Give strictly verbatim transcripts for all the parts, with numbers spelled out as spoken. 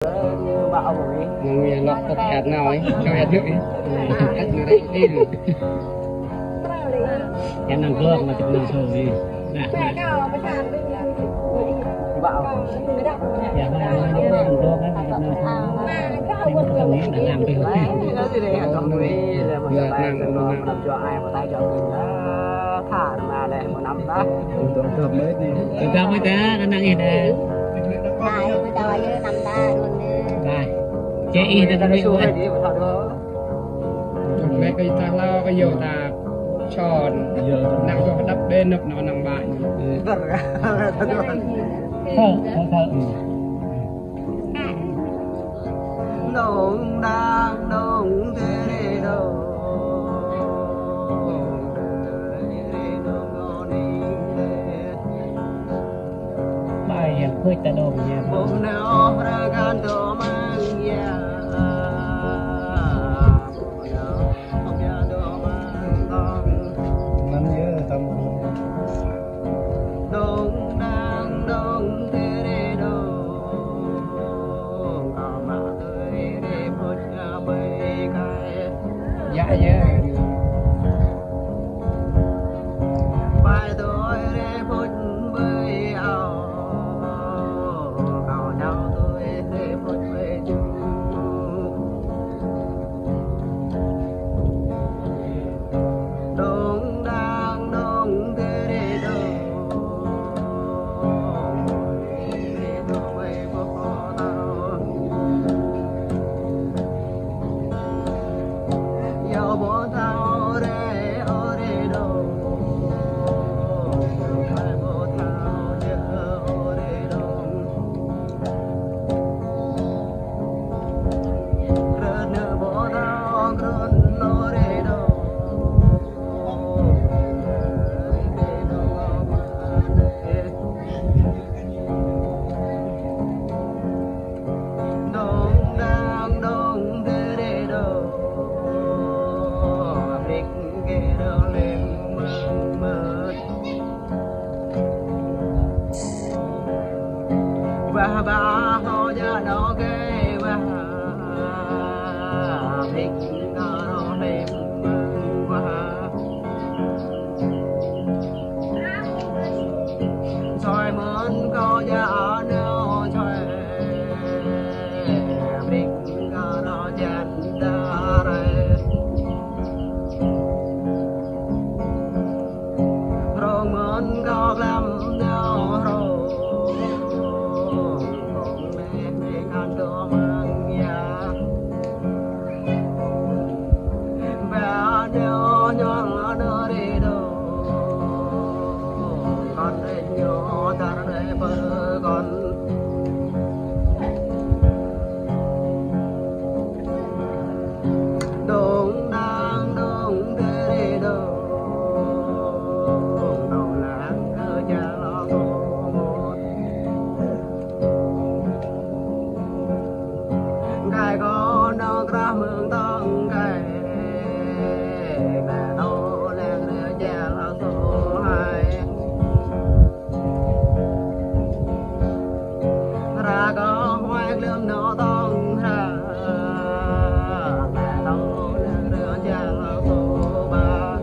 Măng mia lŏk tơt kăt nao ih, kơ yăt yuk ih. Kăt nao rek ih. Kăt nao glok mă tơt nao sô ih. Nah, nah. Ya, mă nao glok mă tơt nao sô. Ih, mă tơt nao ih, nao nang tui. Ya, nang, nang. Tơdah mơi ta, ană ih nă. Mơi ta, mơi ta, yơh, năm ta, đuôn nơ. Ba. Čê ih ta, ta mơi ih. Mơi kơ ta lao kơ yua ta čon. Nang čô đăp bê năp nao nang ba. Thơ, thơ, thơ. Đong đang đong tê rê đong. Ba yang khuč ta đong ya. Bông nao ra gan tô mang ya. Năm yơh, tăm. Đong đang đong tê rê đong. Kâo mă tui rê phŭt ƀơi kai. Yă yơh. Ƀai tui rê phŭt ƀơi ao. Kâo nao tui rê phŭt ƀơi ču. Đong đang đong tê rê đong. Rê đong ơi bố phô tao. Yua bố thao rê ơ rê đong. Hai bố thao yơh ơ rê đong. Wah, bah, hô ja nô kê, wah, bik, kơ rô, him, wah. Soi mơn kơ ja nô, soi, bik, kơ rô, jan, da, re. Rong mơn kâo glăm nao rong, kông meh meh kăn tơ măng ya. Ba nao nao nao rê đô, kăn rê nao tar rê pơ kăn. Đong đang đong tê rê đong, đong lăng kơ ja lo tô môt. Kai kơ nao krah mơng tong kai, ba tô lăng rê ja lo tô hai. Ra kơ huai glơm nô tong hra. Ba tong lăng rơ jang tô ba.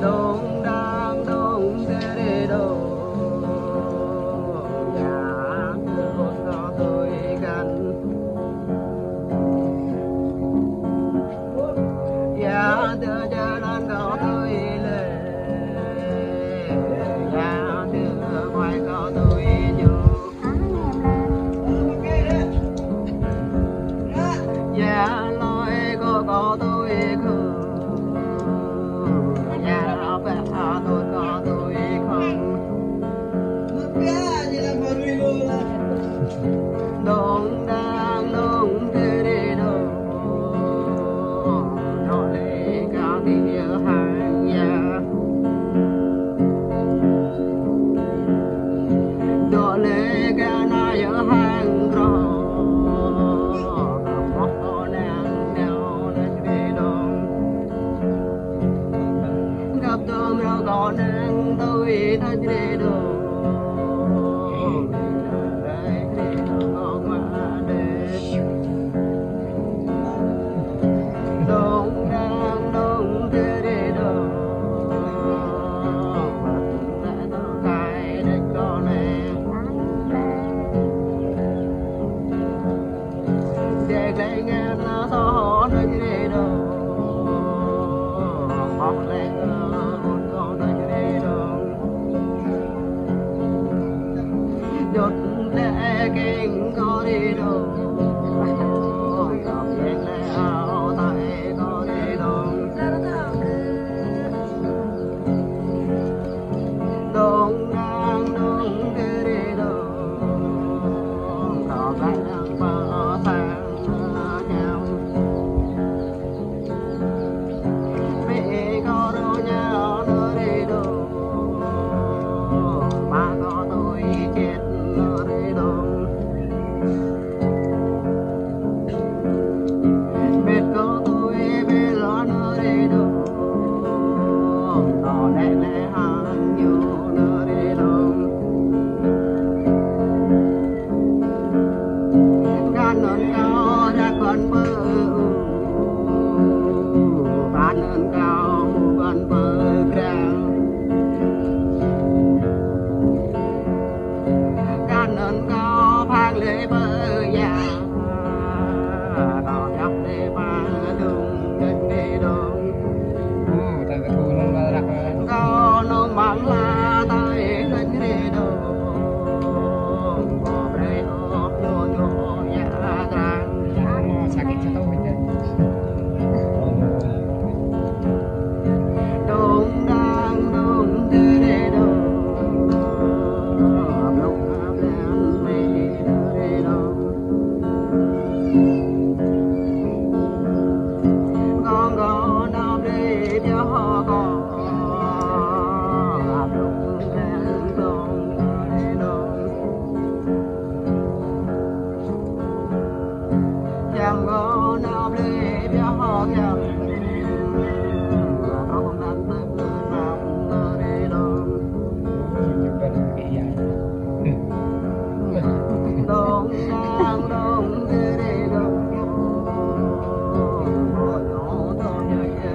Đong đang đong tê rê đong. Ya, tơ hôn kơ tui găn. Ya, tơ jơlan kơ tui lê. Ya, tơ kuai kơ tui ñu. Ya, loi kơ kơ tui khư. Ya, pă tui kơ tui khư. Đong đang đong tê rê đong, dŏ lê kơ tui hăng ya. Dŏ lê kơ na yơ hăng krô, kơ mŏ đang nao lê tê rê đong. Găp tơm rơ kơ nang tui tha jrê đô.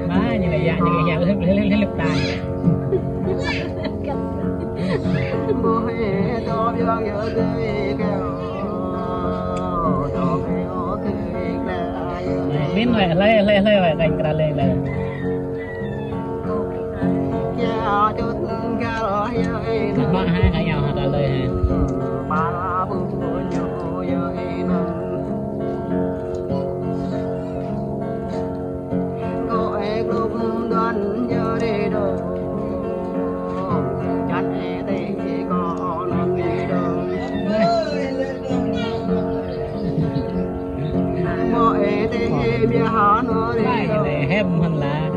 Ba, ñu laĭ yă, ñu laĭ yă, lĕp, lĕp, lĕp, lĕp ta. Min wai, hlơi, hlơi, hlơi wai, kanh kra lơi, lơi. Kơnơ̆ng ha, kơ yua ha, kơ lơi ha. Hep mơ̆n lah.